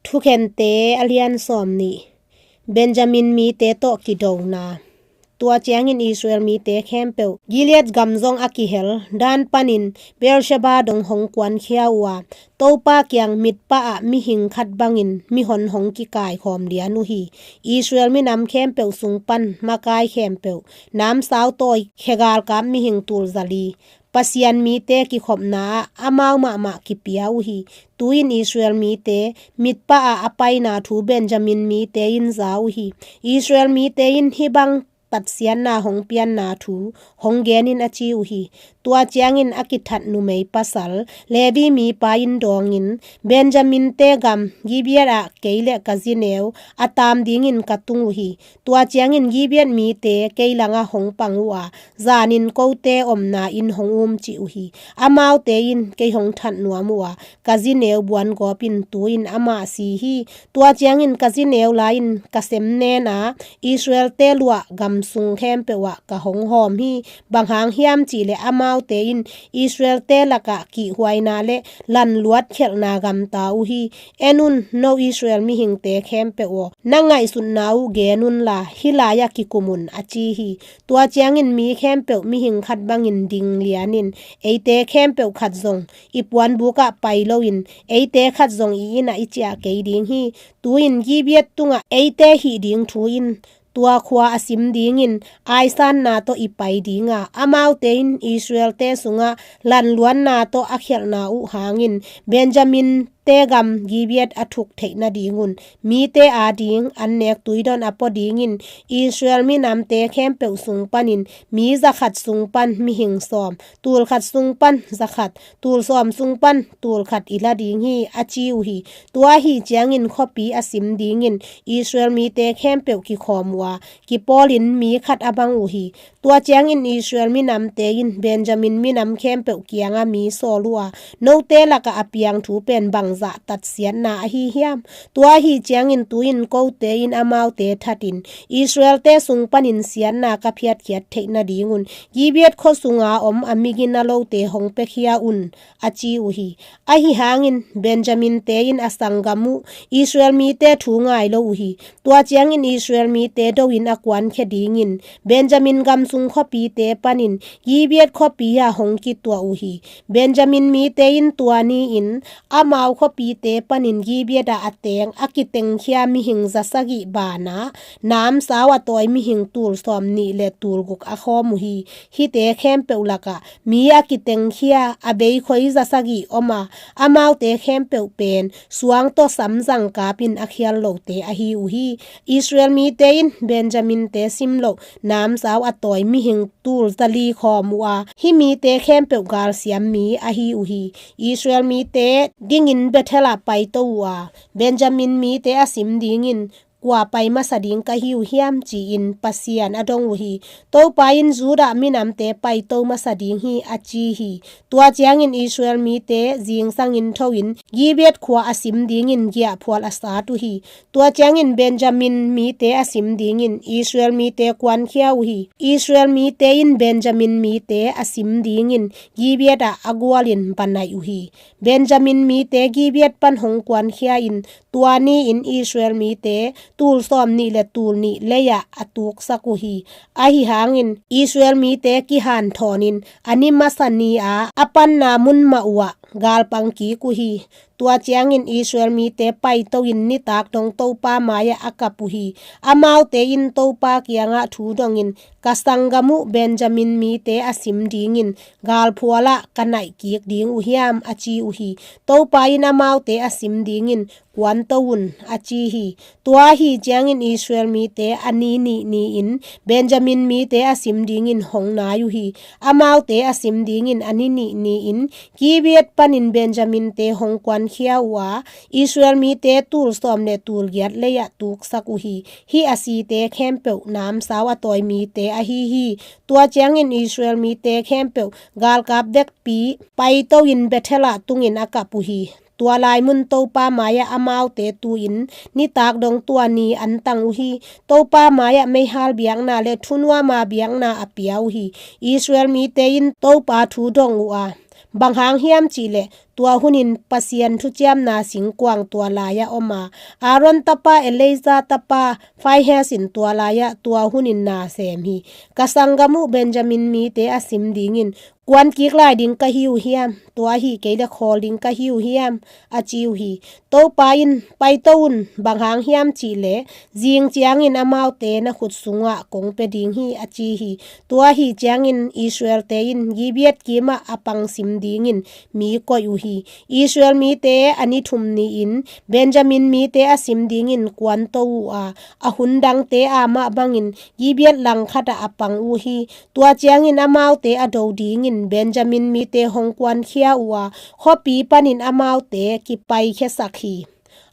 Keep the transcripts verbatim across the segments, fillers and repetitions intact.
Thukhente a lian sawm nih. Benjamin mite tawh kidona. Tua ciangin Israel mite khempeuh Gilead gam zong a kihel Dan panin Beersheba dong hong kuankhia uh a, Topa kiang Mizpah ah mihing khat bangin mihon hong kikaikhawm lian uh hi. Israel minam khempeuh sung pan makai khempeuh, namsau tawi khe galkap mihing tul zali, Pasian mite kikhopna ah amau mahmah kipia uh hi. Tu-in Israel mite Mizpah ah a paina thu Benjamin mite in za uh hi. Israel mite in hih bang tatsiatna hong pianna thu hong gen in a ci uh hi. Tua ciangin a kithat numei pasal, Levi mipa in dawngin, Benjamin te gam Gibeah ah kei le ka zineu a tam dingin ka tung uh hi. Tua ciangin Gibeah mite kei langah hong pang uh a, zanin kote omna inn hong umcih uh hi. Amaute in kei hong that nuam uh a, ka zineu buan gawpin tu-in amah si hi. Tua ciangin ka zineu la-in ka semnen a, Israel te luah gam sung khempeuh ah ka hong hawm hi. Bang hang hiam cihleh amaute in Israel te lakah kihhuaina le lanluat khelhna gamta uh hi. En un, no Israel mihingte khempeuh aw, na ngaihsutna uh gen unla, hih lai-ah kikum un, a ci hi. Tua ciangin mi khempeuh mihing khat bangin ding lianin, eite khempeuh khat zong i puanbuk ah pai loin, eite khat zong i inn ah i ciah kei ding hi. Tu-in Gibeah tungah eite hih ding thu in, tua khua a sim dingin aisanna tawh i pai ding a, amaute in Israel te sungah lanluanna tawh a khialhna uh hangin Benjamin te gam Gibeah a thuk theih nadingun mite ading annek tuidon a pua dingin Israel minamte khempeuh sung panin mi zakhat sung pan mihing sawm, tul khat sung pan zakhat, tul sawm sung pan tul khat i la ding hi, a ci uh hi. Tua ahih ciangin khuapi a sim dingin Israel mite khempeuh kikhawm uh a, kipawlin mi khat a bang uh hi. Tua ciangin Israel minamte in Benjamin minam khempeuh kiangah mi sawl uh a, note lakah a piang thu pen bangzah tatsiatna ahi hiam? Tua ahih ciangin tu-in kote in amaute thatin Israel te sung panin siatna ka phiatkhiat theih nadingun Gibeah khua sunga om a migina lote hong piakhia un, a ci uh hi. Ahi hangin Benjamin te in a sanggam uh Israel mite thu ngai lo uh hi. Tua ciangin Israel mite do-in a kuankhia dingin Benjamin gam sung khuapite panin Gibeah khuapi ah hong kituah uh hi. Benjamin mite in tua ni-in amau khuapite panin Gibeah ah a teng a kitengkhia mihing za sagih banah namsau a tawi mihing tul sawm nih le tul guk a khawm uh hi. Hihte khempeuh lakah mi a kitengkhia a beikhoi za sagih om a, amaute khempeuh pen suang tawh samzang kapin a khial lote ahi uh hi. Israel mite in Benjamin te sim loh namsau a tawi mihing tul zali khawm uh a, hih mite khempeuh galsiam mi ahi uh hi. Israel mite dingin Bethel ah paito uh a, Benjamin mite a sim dingin kua pai masa ding ka hi uh hiam, ci-in Pasian a dong uh hi. Topa in Judah minamte paito masa ding hi, a ci hi. Tua ciangin Israel mite zingsangin tho-in Gibeah khua a sim dingin giahphual a sat uh hi. Tua ciangin Benjamin mite a sim dingin Israel mite kuankhia uh hi. Israel mite in Benjamin mite a sim dingin Gibeah ah a gualin banaih uh hi. Benjamin mite Gibeah pan hong kuankhia in tua ni-in Israel mite tul sawm nih le tul nih lei-ah a tuksak uh hi. Ahi hangin Israel mite kihanthawnin a ni masa ni-a a panna mun mah uhah galpang kik uh hi. Tua ciangin Israel mite paito-in nitak dong Topa mai-ah a kap uh hi. Amaute in Topa kiangah thu dongin, ka sanggam uh Benjamin mite a sim dingin galphualah ka naih kik ding uh hiam, a ci uh hi. Topa in amaute a sim dingin kuanto un, a ci hi. Tua ahih ciangin Israel mite a ni nih ni-in Benjamin mite a sim dingin hong nai uh hi. Amaute a sim dingin a ni nih ni-in Gibeah panin Benjamin te hong kuankhia uh a, Israel mite tul sawm le tul giat lei-ah tuksak uh hi. Hih a site khempeuh namsau a tawi mite ahi hi. Tua ciangin Israel mite khempeuh galkap vekpi paito-in Bethel ah tungin a kap uh hi. Tua lai mun Topa mai-ah amaute tu-in nitak dong tua ni an tang uh hi. Topa mai-ah meihal biakna le thunuama biakna a pia uh hi. Israel mite in Topa thu dong uh a, bang hang hiam cihleh tua hunin Pasian thuciamna singkuang tua lai-ah om a, Aaron tapa Eleazar tapa Phinehas in tua lai-ah tua hunin na sem hi. Ka sanggam uh Benjamin mite a sim dingin kuan kik lai ding ka hi uh hiam? Tua ahih kei leh khawl ding ka hi uh hiam? a ci uh hi. Topa in, paito un, bang hang hiam cih leh zing ciangin amaute na khut sungah kong pia ding hi, a ci hi. Tua ahih ciangin Israel-te in Gibeah kimah a pang sim dingin mi koih uh hi. Israel mite a ni thum ni-in Benjamin mite a sim dingin kuanto uh a, a hun dangte a mah bangin Gibeah langkhatah a pang uh hi. Tua ciangin amaute a do dingin Benjamin mite hong kuankhia uh a, khuapi panin amaute kipaikhiasak hi.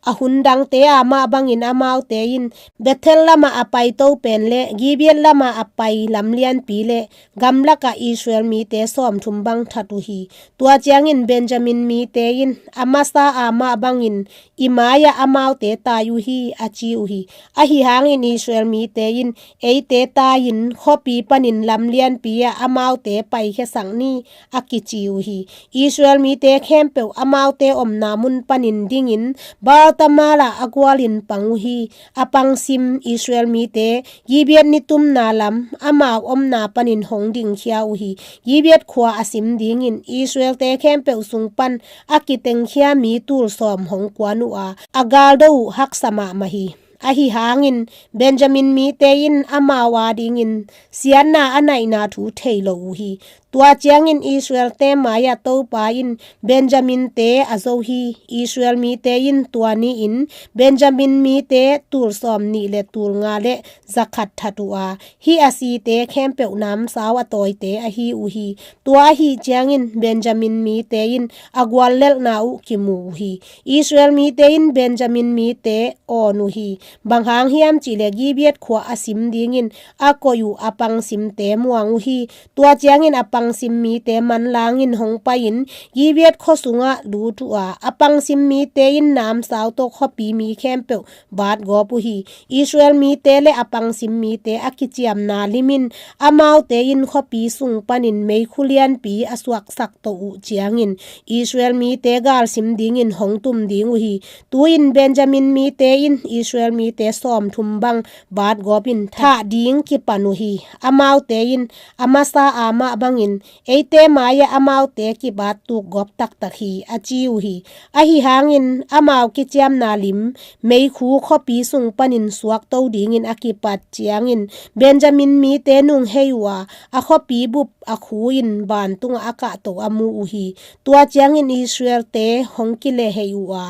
A hun dangte a mah bangin amaute in Bethel lamah a paito pen le Gibeah lamah a pai lamlianpi le gamlakah Israel mite sawmthum bang that uh hi. Tua ciangin Benjamin mite in Amasa a mah bangin i mai-ah amaute tai uh hi, a ci uh hi. Ahi hangin Israel mite in, eite tai-in khuapi panin lamlianpi-ah amaute paikhiasak ni, a kici uh hi. Israel mite khempeuh amaute omna mun panin dingin Baal-tamar-ah a gualin pang uh hi. A pangsim Israel mite Gibeah nitumna lam amau omna panin hong dingkhia uh hi. Gibeah khua a sim dingin Israel-te khempeuh sung pan a kitengkhia mi tul sawm hong kuan uh a, a galdo uh haksa mahmah hi. Ahi hangin Benjamin mite in amau adingin siatna a naihna thu thei lo uh hi. Tua ciangin Israel-te mai-ah Topa in Benjamin-te a zo hi. Israel mite in tua ni-in Benjamin mite tul sawm nih le tul nga le za khat that uh a, hih a site khempeuh namsau a tawite ahi uh hi. Tua ahih ciangin Benjamin mite in a guallelhna uh kimu uh hi. Israel mite in Benjamin mite awn uh hi. Bang hang hiam cih leh Gibeah khua a sim dingin a koih uh a pangsimte muang uh hi. Tua ciangin a pangsim mite manlangin hong pai-in Gibeah khua sungah lut uh a, a pangsim mite in namsau tawh khuapi mi khempeuh batgawp uh hi. Israel mite le a pangsim mite a kiciamna lim in amaute in khuapi sung panin meikhu lianpi a suaksak toh uh ciangin Israel mite galsim dingin hong tum ding uh hi. Tu-in Benjamin mite in Israel mite sawmthum bang batgawp in thah ding kipan uh hi. Amaute in Amasa a mah bangin eite mai-ah amaute kibat tukgawp taktak hi, a ci uh hi. Ahi hangin amau kiciamna lim meikhu khuapi sung panin suakto dingin a kipat ciangin Benjamin mite nung hei uh a, a khuapi bup a khu in vantungah a kahto a mu uh hi. Tua ciangin Israel-te hong kilehhei uh a,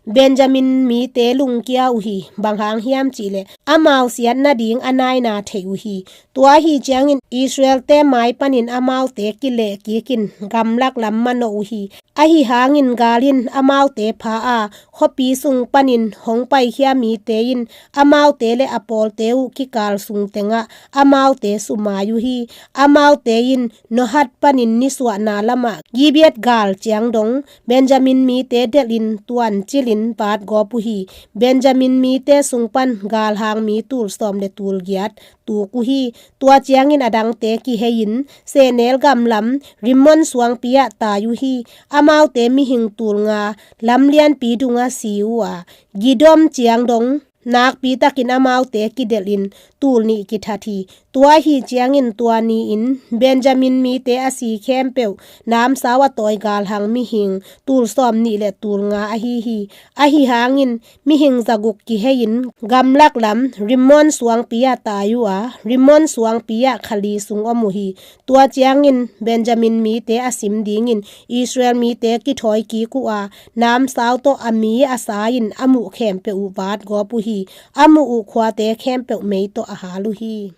Benjamin mite lungkia uh hi. Bang hang hiam cih leh amau siat nading a naina thei uh hi. Tua ahih ciangin Israel-te mai panin amaute kilehkik in gamlak lam manawh uh hi. Ahi hangin gal in amaute pha a, khuapi sung panin hong paikhia mite in amaute le a pawlte uh kikal sung tengah amaute sumai uh hi. Amaute in Nohad panin nisuahna lamah Gibeah gal ciang dong Benjamin mite delhin tuancilin batgawp uh hi. Benjamin mite sung pan galhang mi tul sawm le tul giat tuk uh hi. Tua ciangin a dangte kihei-in sehnel gam lam Rimmon suangpi-ah tai uh hi. Amaute mihing tul nga lamlianpi dungah si uh a, Giddom ciang dong nakpitakin amaute kidelhin tul nih kithat hi. Tua ahih ciangin tua ni-in Benjamin mite a si khempeuh namsau a tawi galhang mihing tul sawm nih le tul nga ahi hi. Ahi hangin mihing zaguk kihei-in gamlak lam Rimmon suangpi-ah tai uh a, Rimmon suangpi-ah kha li sung om uh hi. Tua ciangin Benjamin mite a sim dingin Israel mite kithawi kik uh a, namsau tawh a mi a sa-in a muh khempeuh uh batgawp uh hi. A muh uh khuate khempeuh mei tawh a hal uh hi.